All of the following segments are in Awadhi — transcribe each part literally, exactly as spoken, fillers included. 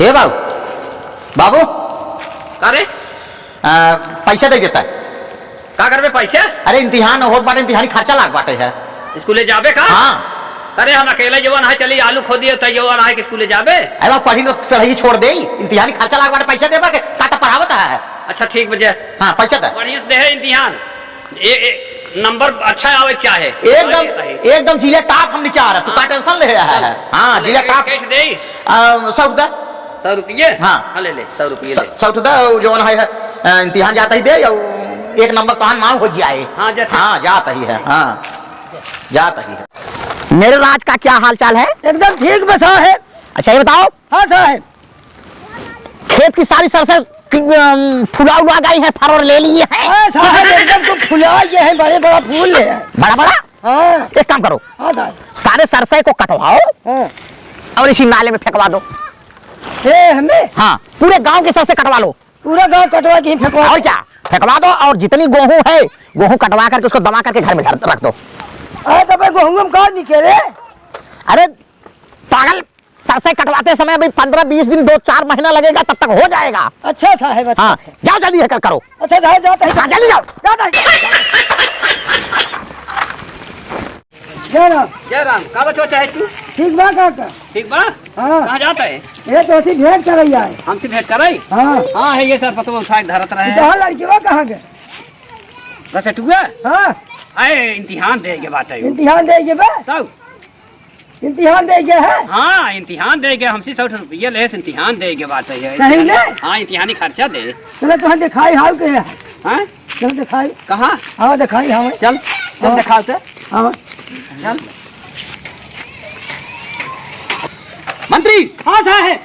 ए बाबू, बाबू। का रे? आ, पैसा दे देता है। का करबे पैसा? अरे इम्तिहान होत बाटे, इम्तिहानी खर्चा लाग बाटे है। स्कूले जाबे का? हाँ। अरे हम अकेले जवन है चली आलू खोदिए त जवन है कि स्कूले जाबे? अरे बाबू पढ़ी तो चढ़ाई छोड़ दे, इम्तिहानी खर्चा लाग बाटे, पैसा देबा के का त पढ़ावत है। अच्छा ठीक बजे। हाँ पैसा दे। बढ़िया से दे है इम्तिहान। ए, ए, नंबर अच्छा आवे चाहे। एकदम, हाँ, ये सही। एकदम जिला टॉप हम लेके आ रहा, तू का हाँ। टेंशन ले रहा है? चल। हाँ, चल, जिला एक टॉप। कैसे दे? आ, सौ रुपया। सौ रुपये? हाँ। हाँ, ले ले, सौ रुपये स-, ले। सौ रुपया, वो जौन है, अ, इम्तिहान जाता ही दे, या वो एक नंबर तोहार नाम हो जाए। हाँ, जाता ही। हाँ, जाता ही है, हाँ। जाता ही है। मेरे राज का क्या हाल चाल है? एकदम ठीक बा साहेब। अच्छा, ये बताओ। हाँ साहेब। खेत की सारी सरसों की, अम, फुला उला गई है, फरोर ले लिए हैं। हाँ साहेब, एकदम तो फुला गए हैं, बड़े बड़ा फूल है। बड़ा बड़ा? हाँ। एक काम करो। हाँ साहेब। सारे सरसों को कटवाओ हाँ। और इसी नाले में फेंकवा दो। ए, हमें? हाँ, पूरे गांव के सरसों कटवा लो। पूरा गांव कटवा के ही फेंकवा और दो। क्या? फेंकवा दो और जितनी गेहूं है, गेहूं कटवा करके उसको दबा करके घर में धर, रख दो। अरे, तो भाई गेहूं में का निकले? अरे, पागल, सरसों कटवाते समय अभी पन्द्रह बीस दिन, दो चार महीना लगेगा, तब तक हो जाएगा। अच्छा साहेब, अच्छा, हाँ, अच्छा। जाओ जल्दी है कर, करो। अच्छा साहेब, जाता है। हाँ, जल्दी जाओ। जाता है। जय राम। जय राम। का बचवा चाहे तू? ठीक बा काका। ठीक बा? हाँ। कहाँ जाता है? ये तो ऐसी भेंट करैया है। हमसे भेंट करे? हाँ। हाँ, है ये सर पतवा उठा के धरत रहे। तो हाँ, लड़की बा कहाँ के? गसटुआ? हाँ। अरे, इम्तिहान दे के बात है। इम्तिहान दे के बा? तब? इम्तिहान दे गया है? हाँ, इम्तिहान दे गया, हमसे सौ रुपया ले, इम्तिहान दे गया बात है। सही में? हाँ, इम्तिहानी खर्चा दे। चलो, तो हम दिखाई हाउ के है। हाँ? चलो, दिखाई। कहाँ? हाँ, दिखाई, हाँ। चल, चल, हाँ। दिखाओ तो। हाँ। चल। मंत्री! हाँ, साहेब।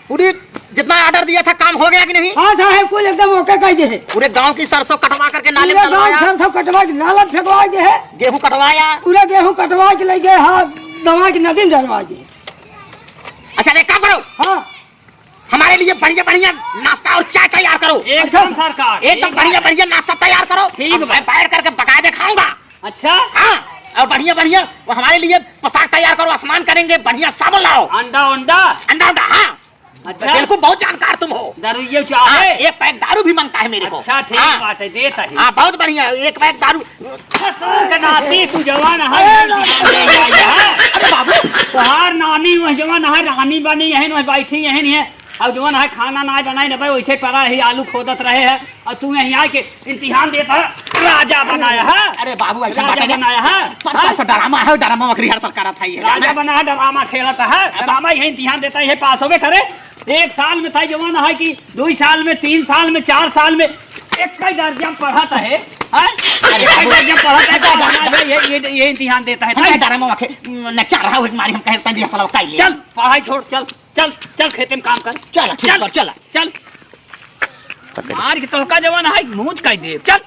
पूरी जितना ऑर्डर दिया था, काम हो गया कि नहीं? हाँ साहेब, कुल एकदम ओके कह दे है। पूरे गांव की सरसों कटवा करके नाले में पूरे गांव डलवाया। सरसों कटवा के नाला में फेंकवा दे है। गेहूं कटवाया। पूरा गेहूं कटवा के ले गए, हाँ, दवा के नदी में डलवा दे। अच्छा, एक काम करो। हाँ। हमारे लिए बढ़िया बढ़िया नाश्ता और चाय तैयार करो। एकदम अच्छा। सरकार, एकदम एकदम। बढ़िया बढ़िया नाश्ता तैयार करो। ठीक हम बा। मैं बैठ करके बकायदे खाऊंगा। अच्छा। हाँ, और बढ़िया बढ़िया वो हमारे लिए पोशाक तैयार करो, स्नान करेंगे, बढ़िया साबुन लाओ। अंडा उंडा? अंडा उंडा, हाँ। अच्छा। बिल्कुल, बहुत जानकार तुम हो। दारू ये चाहे? हाँ, एक पैक दारू भी मांगता है मेरे को। अच्छा, ठीक हाँ। बात है, देता है। हाँ, बहुत बढ़िया, एक पैक दारू। ससुर के नाती तू जवान है, ए, अरे बाबू। तोहार नानी वह जवान है, रानी बनी है, वह बैठी है, नहीं है। अब जवान है, खाना ना बनाए, ना भाई, वैसे पड़ा है, आलू खोदत रहे है। और तू यहीं आके इम्तिहान देता है, राजा बनाया है। अरे बाबू, ऐसी राजा बात है। बनाया है। पर हाँ? परसों ड्रामा है, ड्रामा में rehearsal करत है ये। राजा बना है, ड्रामा खेलत है, ड्रामा यही इम्तिहान देता है, ये पास होबे करे। एक साल में था जवान है कि दो साल में, तीन साल में, चार साल में एक ही दर्जा में पढ़त है, हाँ? अरे एक ही बाबू। दर्जा में पढ़त है, तो बना है, ये, ये, ये इम्तिहान देता है। हम ड्रामा में खे-, नचा रहा हूँ, हमारी हम कहे तंजी हसला काई ले। चल, पढ़ाई छोड़, चल, चल, चल, खेते में काम कर। चल, ठीक चल, कर, चल। चल। मार के तोहका जवान है, मुंह काई दे। चल।